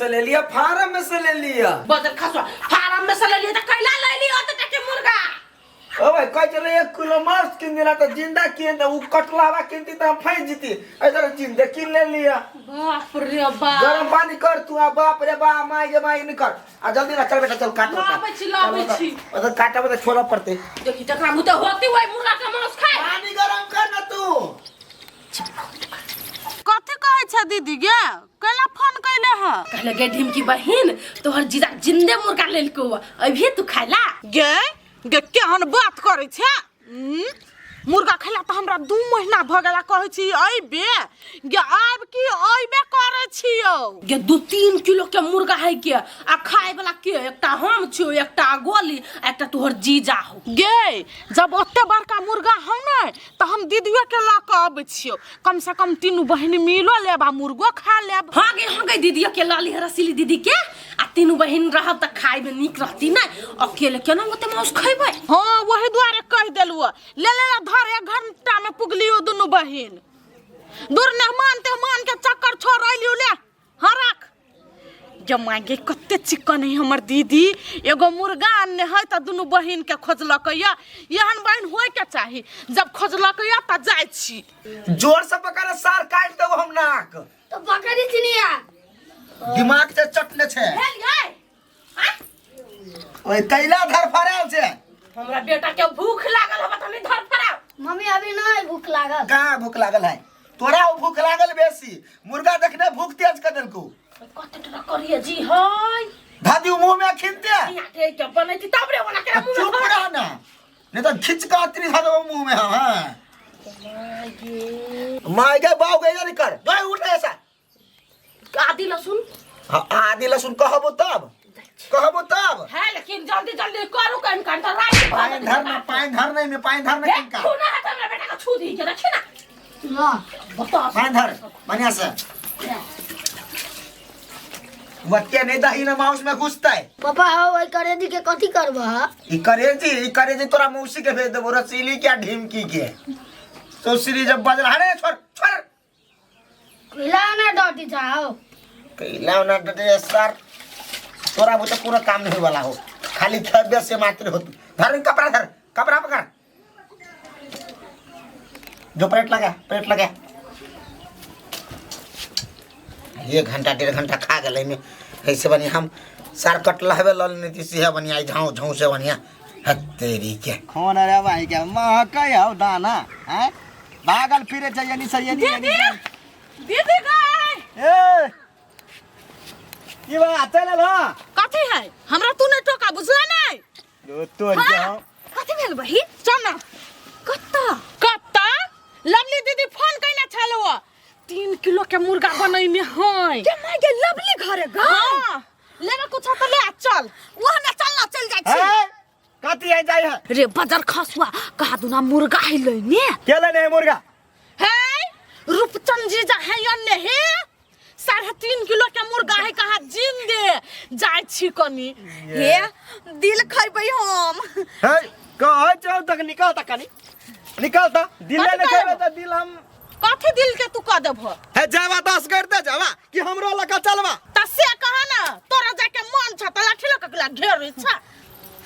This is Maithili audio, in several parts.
से ले लिया, फार्म में से ले लिया। बदर खसवा फार्म में से ले लिया त कैला ले लियो त के मुर्गा। ओ भाई कहै छलै 1 किलो मांस कीन देला तऽ जिंदा कीन तऽ उ कटलावा कीनती तऽ हम फँसि जीती, एहि तरह जिंदे कीन ले लिया। बाप रे बाप। गरम पानी कर तू, आ बाप रे बा माय गे माय नहीं कर, आ जल्दी ना चल बेटा चल काट। लाबै छी, लाबै छी। ओतऽ काटब तऽ छोड़ऽ पड़तै। देखी जकरा मुँह तऽ होती वही मुर्गा के मांस खाए। पानी गरम कर ना तू। कथी कहै छै दीदी गे, कैला फोन कैले ह? कहले गे ढिमकी बहिन, तोहर जीजा जिंदे मुर्गा लेलको, अभी तू खाइला? गे गे केहन बात करै छै? मुर्गा खैला तऽ हमरा 2 महीना भऽ गेला, कहै छी अइबे गे, आबि की अइबे करै छियौ। गे 2-3 किलो के मुर्गा है के, आ खाए वाला के एकटा हम छियौ, एकटा गोली, आ एकटा तोहर जीजा हो। गे जब ओते बड़का मुर्गा हौ ने तऽ हम दीदियो के लऽ कऽ अबै छियौ, कम से कम तीनू बहिन मिलो लेब आ मुर्गो खा लेब। हाँ गे, हाँ गे, दीदियो के लऽ लिह, रसीली दीदी के, आ तीनू बहिन रहब तऽ खाय में नीक रहती ने, अकेले केना ओते मांस खैबै? हाँ वही दुआरे कहि देलु, ले ले ले धर, 1 घंटा में पुगलियो दुनू बहिन। दूर मेहमान तेहमान के चक्कर छोड़ अलियो, ले हाँ रख। जमा गे कते चिकन है हमर दीदी, एगो मुर्गा अनने है तऽ दुनू बहिन के खोजलक या, एहन बहिन होय के चाही, जब खोजलक या तऽ जाइ छी। जोर से पकड़ सार काट देबो हम नाक। तो पकड़ी छी निया। दिमाग से चटने छे। भेल गे? आँय? ओए कैला धर फराल छे। हमरा बेटा के भूख लागल हबे त हम धर फराव। मम्मी अभी नहीं भूख लागल। कहाँ भूख लागल है तोरा? ओ भूख लागल बेसी, मुर्गा देखने भूख तेज कर देलको। कते टका करिए जी हय दादी मुंह में खिनते यहाँ के के बनैती तब रे ओना के मुंह में चुप रह ना, नहीं तो खिंच के अतरी धर देबो मुंह में। हां माय गे बाऊ गे नहीं कर जो उठ ऐसा। आदि लहसुन। हाँ, आदि लहसुन कहबो तब, कहबो तब है, लेकिन जल्दी जल्दी करू कन कन त रात भर पानी धर ना, पानी धर नहीं में पानी धर ना किनका छू ना हाथ हमरा बेटा के छू दी के देखी ना। ना बता पानी धर बढ़िया से, बच्चे नहीं दही ना माउस में घुसता है। पापा हो ओई करेजी के कथी करबह? ई करेजी, ई करेजी तोरा मौसी के भेज देबो, रसीली क्या ढिमकी के तो श्री जब बजल। अरे छोड़ छोड़ कैला ना डटी जाओ, कैला ना डटे सर, तोरा बुते पूरा काम नहीं वाला हो, खाली खेबे से मात्र हो। धर कपड़ा, धर कपड़ा पकड़, जो प्लेट लगा, प्लेट लगा। 1 घंटा 1.5 घंटा खा गए में ऐसे बनी हम सार कटला हवे लल नीति से बनिया झाऊ झाऊ से बनिया तेरी के खोन। अरे भाई के महकै हौ दाना हैं, भागल फिरे छै यानी से यानी। दीदी दीदी गए ए की बात चल ल कथी है हमरा तू नहीं टोका बुझला नहीं? तोर के हौ। कथी भेल बहिन? चल ना। कत्ता कत्ता लवली दीदी फोन कइने छलौ, 3 किलो के मुर्गा बनैने है। के माय गे लवली घरे गा? हाँ लेबे कुछ त ले आ, चल वहाँ ना चल ना, चल जाइ छी। ए कथी है जाइ है रे बजर खसुआ कहा दुना मुर्गा है लैने। के लेने है मुर्गा? है रूपचंद जी जा है अन्ने हे, 3.5 किलो के मुर्गा है, कहा जिंदे जाइ छी कनी। हे दिल खैबै हम। है कहै छौ तक निकल त कनी निकल त दिल कथी ने खैबै करबै? त दिल हम कथी दिल के तू कह देबो? हे जावा 10 कर दे जावा कि हमरो लका चलवा। त से कहा ना तोरा जाके मन छ त लाठी लक के घेर छ।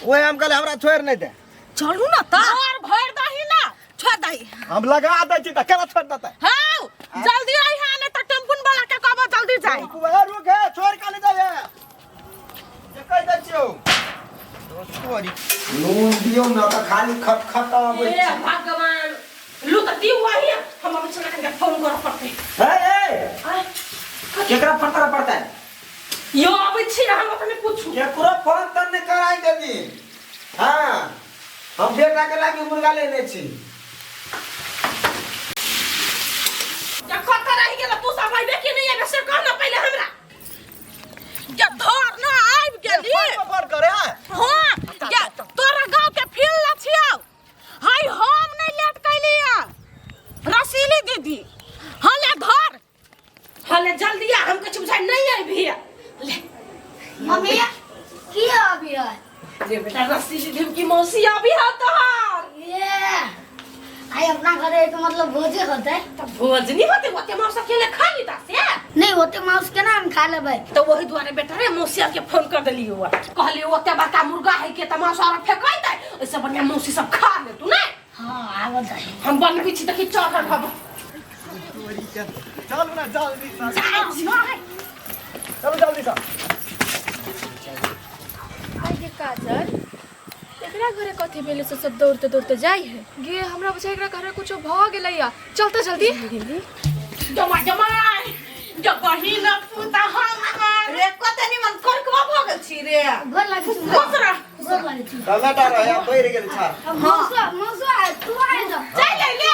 ओए हम कहले हमरा छोड़ नहीं दे। चलू ना त घर भर दही ना छोड़ दही हम लगा दै छी त केना छोड़ देतै? हां जल्दी आई हां, नहीं त टेम्पुन वाला के कहबो जल्दी जाई। रुक हे, रुक हे, छोड़ के नहीं जाए जे कह दै छियौ। तोरी नून दियौ ना त खाली खट खट आबै हे भगवान लू त दी वही हम अब चला के फोन कर पड़ते। हे ए केकरा फोन करऽ पड़तै? यो आबै छी हम अपने पूछू केकरो फोन त नहीं कराई देती। हाँ हम बेटा के लागी मुर्गा लेने छी। या कत रहि गेल तू सब आइबे कि नहीं आइबे से कह ना पहिले हमरा। या धर ना आबि गेली। फोन पर करे है। हां या तोरा गांव के फील ला छियौ हाय, हम नहीं लेट कैलिया रसीली दीदी। हां ले धर। हाँ ले जल्दी आ, हम किछु बुझाइ नहीं आइबी ले। मम्मी की अभी है? रे बेटा रसीली दीदी की मौसी अभी है तोहार। ये आई अपना घरे के मतलब भोजे होते। त भोज नहीं होते ओते मांस अकेले खा ली ता से। नहीं होते मांस केना हम खा लेबै। तो वही दुआरे बेटा रे मौसी के फोन कर देली हुआ कहली ओते बड़का मुर्गा है के त मांस और फेकैतै ओइसे बढ़िया मौसी सब खा ले तू नहीं। हां आवत है हम बनबी छी देखी चढ़ल हब। चलू ना जल्दी चलू जल्दी सँ। आइ गे काजल एकरा घरे कथी भेलै से सब दौड़ते दौड़ते जाइ है गे। हमरा बुझाइ एकरा घरे कुछो भऽ गेलै या चलते जल्दी। जमा जमा जब बहिन पुता हमर रे कते निमन करकवा भऽ गेल छी रे। गोर लागै छी। खुश रह। गोर लागै छी। टमाटर रहे बढ़ि गेल छा। मौसा मौसा तू आइ जा। चल ले ले।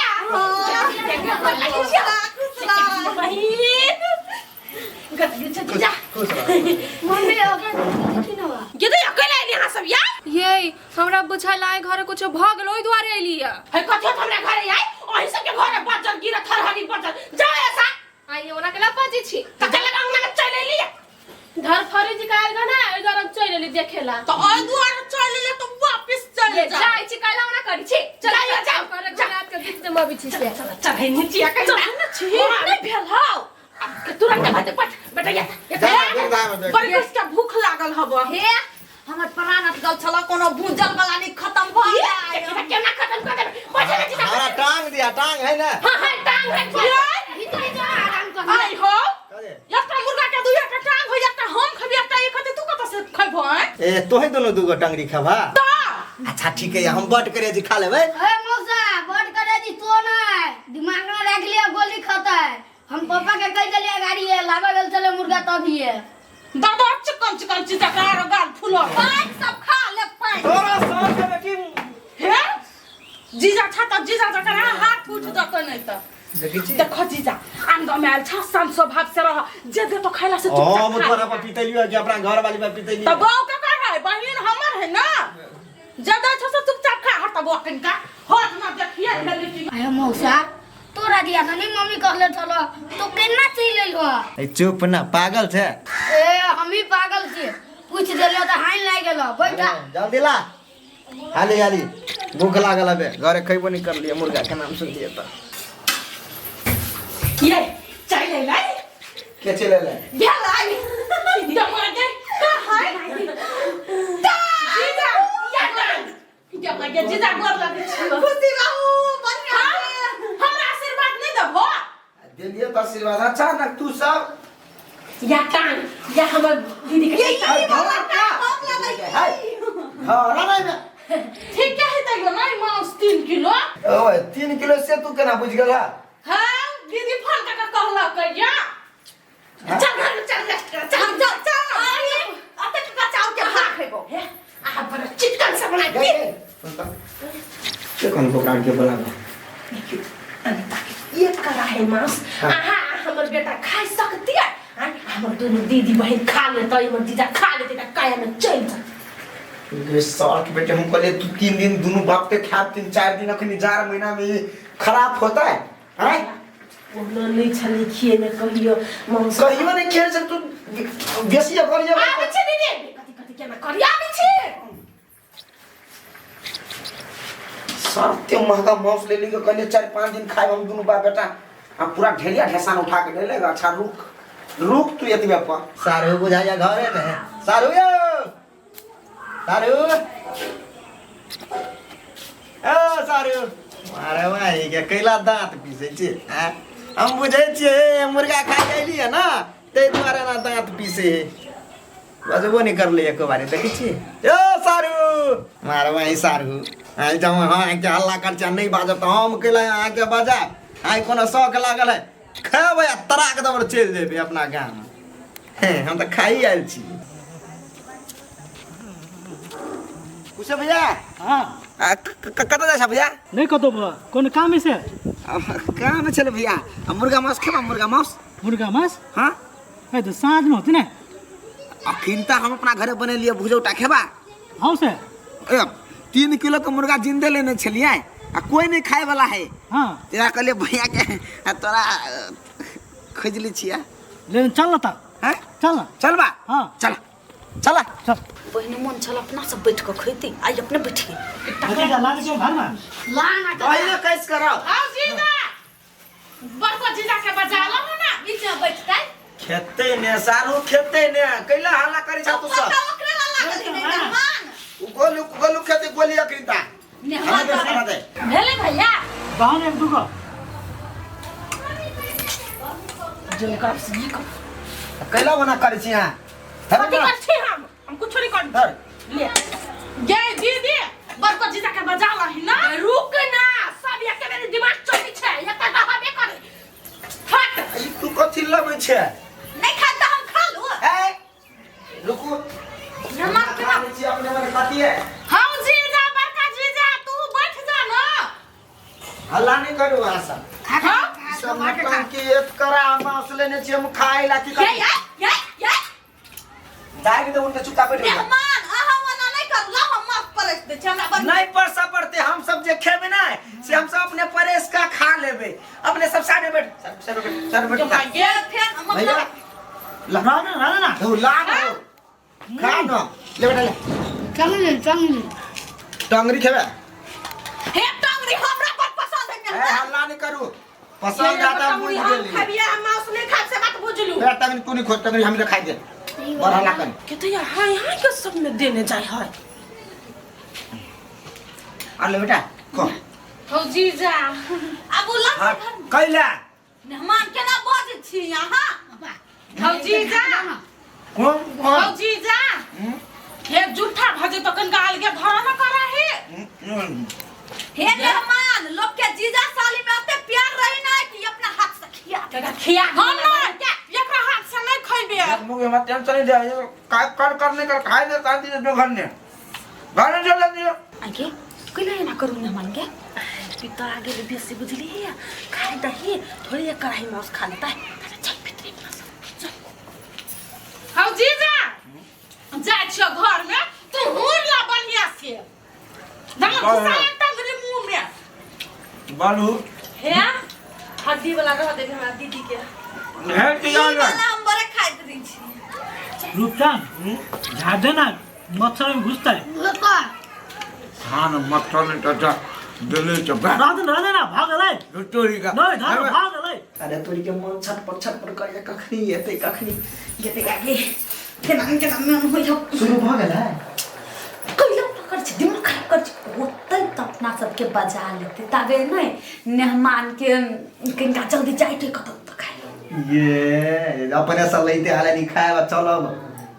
बहिन गत गत जा खुश रह। मम्मी ओकरा देखी ना बा। ये तो अकेले आइली अहाँ सब या। ये हमरा बुझाइल आइ घरे कुछो भऽ गेल ओहि दुआरे अइली या। है कथी हमरा घरे आई ओही सब के घरे बचल गिरा थरहरी बचल जाओ ऐसा। आइ ओना केला बजै छी त चल अंगना में चल एली। धर फरी जी काल गना ओहि दुआरे हम चलि एली देखेला। तो ओइ दुआरे चल ले तो वापस चल ये जा। जाइ छी काल्हि ओना करै छी। चल जाइयो, जाओ, करे घरे आके बीच जमाबै छी से। चल चढ़ै नीचे के चल ना छी नहीं भेल हौ अब तुरंत भाते पट बेटा या जा जा जा। बड़ी के भूख लागल हब। हे हमर प्राण अटकल छल कोनो भूजल वाला नहीं खत्म भऽ गेल। केना खत्म कर देबै बैठे छी। हमरा टांग दिया टांग है ना। हां हां टांग है भीतर जा आराम कर। आई हो एकटा मुर्गा के दुइया के टांग हो एकटा हम खबी एकटा ई खते तू कत से खैबो हैं? ए तोहे दोनों दूगो टंगरी खबा। त अच्छा ठीक है हम बट करे जी खा लेबै। ए मौसा बड़ करे जी तो ना दिमाग में रख लिया गोली खाता है। हम पापा के कह देलिए गाड़ी है लावा गेल चले मुर्गा तभी है। दादा चिकन चिकन चिचकार गाल फुलो पान सब खा ले पान। तोरा सार के बेटी हे जीजा छा त जीजा जकर हाथ उठ जत नहीं त देखै छी देखो जीजा आंग में आयल छा शांत स्वभाव से रह जे दे तो खैला से चुपचाप हम खा। तोरा पर पितैलियो कि अपना घर वाली पर पितैलियो। त बौ के कर है बहिन हमर है ना ज्यादा छो से चुपचाप खा हट बौ कनका हट ना देखिए भेली की। अरे मौसा तोरा दिया था नहीं मम्मी कहले चलो तो केना चल एलो। ए चुप ना पागल छे। ए हम ही पागल छी पूछ देलियो त हाइन लागि गेलो बैठा। जल्दी ला हाली हाली भूख लागल हबे घरे खैबो नहीं कर लिया मुर्गा के नाम सुन लिया त। ये चल ले ले के चले ले भेल आई जमा गे का है जीजा या टांग जमा गे जीजा गोर लगै छी। खुशी रहू बढ़िया हमरा आशीर्वाद नहीं देबो। देलिए त आशीर्वाद। अच्छा ना तू सब या टांग या हमर दीदी के है घर नहीं में ठीक है तैयो नहीं मांस 3 किलो। ओए 3 किलो से तू केना बुझ गेला? हां दीदी फोन कर के कहलक या चल घर में चल रेस्ट कर चल चल चल अरे अते बचाव के भाग खैबो। हे आ बड़ा चिकन से बना के के कोन बोकरा के बोलाबो। देखियो अनिता के एक करा है मांस आहा हमर बेटा खा सकती है हमर दोनों दीदी बहन खा लेतै हमर जीजा खा लेतै त काया में चलि जेतै। गे साल के बेटे हम कहले तू 3 दिन दोनों बाप के खा 3-4 दिन अखनी 4 महीना में ये खराब होता है हैं? ओना नहीं छलै खिएने कहियो मांस कहियो नहीं खेल से तू बेसी करियो। आबै छी दीदी कथी कथी केना करी आबै छी। सब ते महंगा मांस ले ली के कहले 4-5 दिन खाए हम दोनों बाप बेटा आ पूरा ढेरिया ढेसान उठा के ले। अच्छा रुक रुक तू एतबे पर। सारू बुझाइया घरे में है। सारू यो सारू ओ सारू अरे भाई के कैला दांत पीसै छी हैं? हम बुझै छियै मुर्गा खा गेलियै ना ताहि दुआरे ना दांत पीसै है। बजबो नहीं करले एको बारी देखै छियै। ओ सारू मारे भाई सारू आइ जाउ हाँ के हल्ला कर छै नहीं बाजब तऽ हम कैला अहाँके बजायब। आइ कोनो शौक लागल है खेबै आ तराक दबर चलि जेबै अपना गाम। हे हम तऽ खाइ आयल छी। कुछ भैया हाँ कतऽ जाइ छ भैया? नहीं कतौ बा कोन काम है से? काम छलै भैया आ मुर्गा मांस खेबा? मुर्गा मांस मुर्गा मांस? हाँ ए तो साँझ में होती ना। अखिन तऽ हम अपना घरे बनेलियै भुजौटा खेबा? हाँ से ए 3 किलो के मुर्गा जिंदे लेने छलियै आ कोई नहीं खाए वाला है। हाँ तेरा कहलियै भैया के तोरा खोजली छियै। लेकिन चल ना ता हैं? चल ना। चलबा? हाँ चल। चला। चल। पहिने मन छल अपना सब बैठ कऽ खैती, आइ अपने बैठ गेल। भतीजा ला के घर में ला ना। पहिले कैस कराओ। आओ जीजा, बड़को जीजा के बजा लो ना। बीच में बैठतै। खेते ने सारू, खेते ने कैला हल्ला करी छा तू सब? पता ओकरे ला लागल है मेहमान। उ गोलू, गोलू खेते गोली अखरिता। मेहमान। खाना दे, खाना दे। भेलै भैया? बाहन एक दूगो। जलकर से ये कर। कैला बना करी छी हां? कथी कर छी? हम कुछो नहीं कर। धर। ले गे दीदी, बड़को जीजा के बजा लही ना। रुक ना, सब एक बेर दिमाग चली छै, एक रहबे करे। हट। ई तू कथी लबै छै? नहीं खाता, हम खा लू। ए रुकू। मेहमान के खा लै छी अपने मने खाती है। हम जीजा, बड़का जीजा, तू बैठ जा ना। हल्ला नहीं करू अहाँ सब। खा खा। सब नौटंकी एक करा मांस लेने छी हम खाए ला की? ये ये ये ये। दाग दे उनके, चुपचाप बैठ जा। मेहमान, अहाँ ओना नहीं करू, ला हम माफ परस दै छी, हमरा बड़ नहीं परसा पड़ते। हम सब जे खेबे ना से हम सब अपने परेश का खा लेबे। अपने सब सामने बैठ, सब सब बैठ, सब बैठ। ये फेर भैया मतलब ला। राजा, राजा ना। लो, ला ना, खा ना, ले बेटा ले। टंगली टंगली। टंगरी खेबे? हे, टंगरी हमरा बड़ पसंद है। ए मेहमान, हल्ला नहीं करू। पसंद आता बुझ हम गेली। खेबिए, हम मांस नहीं खाब से बात बुझलू। बेटा टंगरी तू नहीं खो, टंगरी हम खाई दे। बड़ हल्ला कर। के तो यहाँ यहाँ के सब में देने जाय है। आ ले बेटा, खो। हो जीजा। आब उ ला। हाँ कैला? मेहमान, केना बजै छी अहाँ? हो जीजा। कौन हो कौन? जीजा, हे जूठा भजे तो कनका अलगे धरा न करा है। हे मेहमान, लोग के जीजा साली में ओते प्यार रही ना कि अपना हाथ से खिया कनका खिया हम ना, एकरा हाथ से नहीं खइबे। मुझे मत टेंशन नहीं दे। का कर करने कर खाए दे, शांति से घर ने घर ने चल दियो। आगे कैला एना करू मेहमान के? पिता आगे ले बेसी बुझली है, खाए दही थोड़ी, एक कढ़ाई मांस खा लेता है। चल भीतरी अपना सब चल। हो जीजा, जाइ छियो घर में, तू हुर ला बढ़िया से धन घुसा टंगरी मुंह में। बालू। हे, हड्डी वाला रह दे हमरा दीदी के। है कि ई जान वाला हम बड़े खाइत रही छी। रूपचंद, झाड़ देना, मच्छर में घुसता है। रुको। खान मच्छर ने चाचा दिले चबा। राजा, राजा ना भाग ले। चोरी का। नहीं धार भाग ले। अरे तोरी के मन छटपट छटपट करे, कखनी एतै, कखनी गेते गागे केना केना मन होइ। शुरू भऽ गेल है। कैला पकड़ छै, दिमाग खराब कर छै। ओतै तऽ अपना सबके बजा लेतै, ताबे नहि मेहमान के कनिका जल्दी जाइते कतौ तऽ खाइ। ये अपने से लैते हाले नहीं खाए, चलब।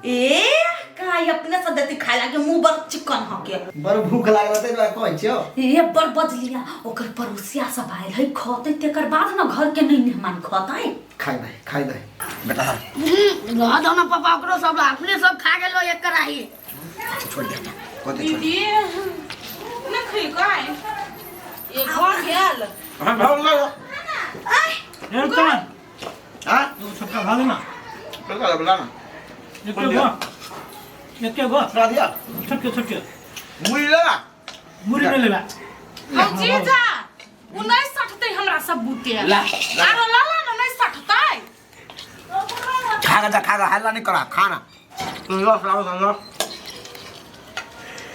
ए काय अपने से देती खाए लागे? मुंह बड़ चिकन हके। बड़ भूख लागल तै दुआरे कहै छियौ। ए बड़ बजलिया, ओकर पड़ोसिया सब आयल है, खतै तेकर बाद न घर के नहीं मेहमान खतै। खाइ दे, खाइ दे बेटा। रह दो ना पापा, ओकरो सब अपने सब खा गेलो एक कढ़ाई। छोड़ दे, कते छोड़। दीदी न खइलकै, ये घर गेल। हां भाव लो। ए रूपचंद। हां। दू छोटका भाग ना। बेटा बोला ना। एक गो, एक गो। थोड़ा दिया। छोटके छोटके। मुड़ी लेबा? मुरी नहीं लेबा। हौ जीजा, उ नहीं सटतै हमरा सब बुते। ला। आरो ला ला ना, नहीं सटतै। खा जा, खा, हल्ला नहीं करा खाना तू। लो लो लो।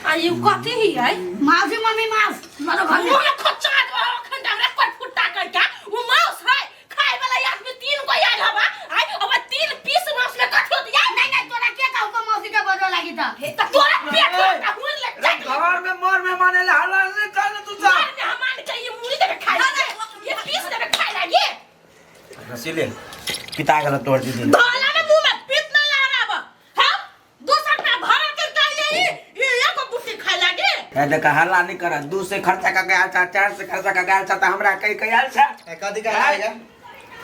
आ you कथी ही है? मांस ही मम्मी, मांस मारो घर में। मुंह में खोचा दो अखन हमरा कोई फुट्टा कर के। उ मांस है खाए वाला आदमी तीन गो आयल हवा आई, अब तीन पीस मांस में कथी होत यार? नहीं नहीं, तोरा के कहू को मौसी के बजो लागी था। त तोरा पेट में हुन ले चट। घर में मोर में माने ले, हल्ला नहीं कर तू जा। मार में हमान के ये मुड़ी देबे खाए लागे, ये पीस देबे खाए लागे। रसीले पिता गेल तोर दीदी। धोला में मुंह में पीस न लहराब। हम दोसर पे भरा के डालिए, ये एगो बुटी खाए लागे। ए देखा, हल्ला नहीं कर। दू से खर्चा का गया छा, चार से खर्चा का गया छा, त हमरा कई कई आयल छा। कथी का लावे,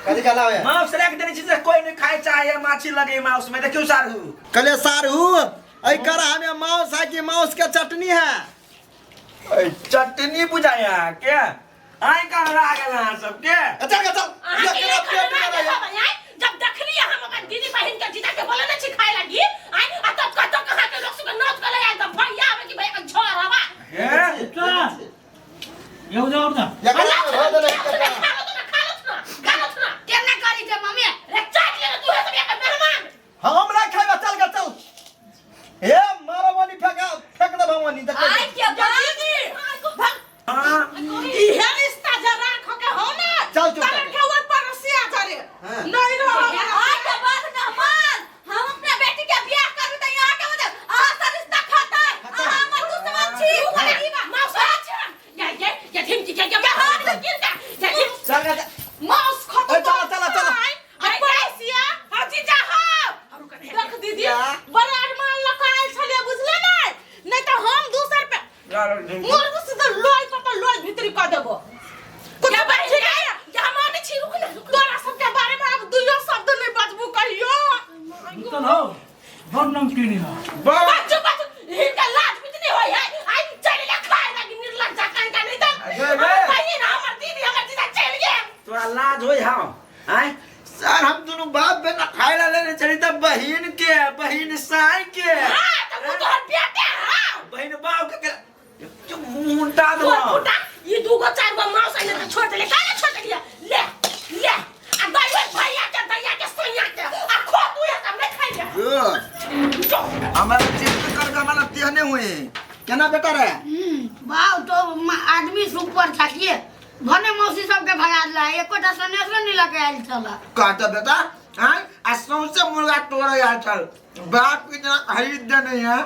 कथी का लावे? मांस रख देने छी से कोई नहीं खाए चाहे, माछी लगे मांस में। देखियो सारू। कले सारू, ऐ कर हमें मांस है कि मांस के चटनी है? ए, चटनी बुझाया के आई का आ गेल अहाँ सबके। चल चल। अहाँ के ये एक पेट खाना में देबै आइ? जब देखली हम अपन दीदी बहिन के जीजा के बोले छी खाए लागी आइ, आ तब कतौ कहाँ के लोग सबके नोच के ले आयल त भैया आवे कि भैया के झोर हवा। हे। रूपचंद, ये उधर और ना। ये कर धो देले। खा लो ना, खा लो ना, खा लो ना। केना करी छे मम्मी? रे चाट ले तू है सब एक मेहमान। हम ना खाइबा, चल गे चल। चल मोर तो सीधा लोई पता लोई भीतरी क देबो कुछ बात ठीक है या माने छी रुक ना रुक ना। तोरा सबके बारे में अब दुइयो शब्द नहीं बजबू कहियो चल हो बड़ नमकीन है बड़ बच्चो बच्चो हिनका लाज भी नहीं होय है आई चल ले खाए लागी निर्लज्जा कनका नहीं त अरे बे। हमर बहिन हमर दीदी हमर जीजा चल गेल तोरा लाज होय हाँ आय सर हम दोनों बाप बेटा खाए ला लेने चली त बहिन के बहिन साई के हां त उ तोहर बेटे हां बहिन बाप के जो मुंह उल्टा दो तोर फुटा ये दूगो चार गो मांस आइले त छोड़ देले काहे छोड़ देलिए ले ले आ दैवे भैया के दैया के सैया के आ खो तू ये सब नहीं खाइले हमारा चेक कर के हमारा तेहने हुए केना बेटा रे बाव तो आदमी सुपर था किए भने मौसी सबके भगा दिला एकोटा सनेसो नहीं लके आयल छला कहता बेटा हाँ आ सौंसे मुर्गा तोड़े आयल छल बाप की जना खरीद दे नहीं है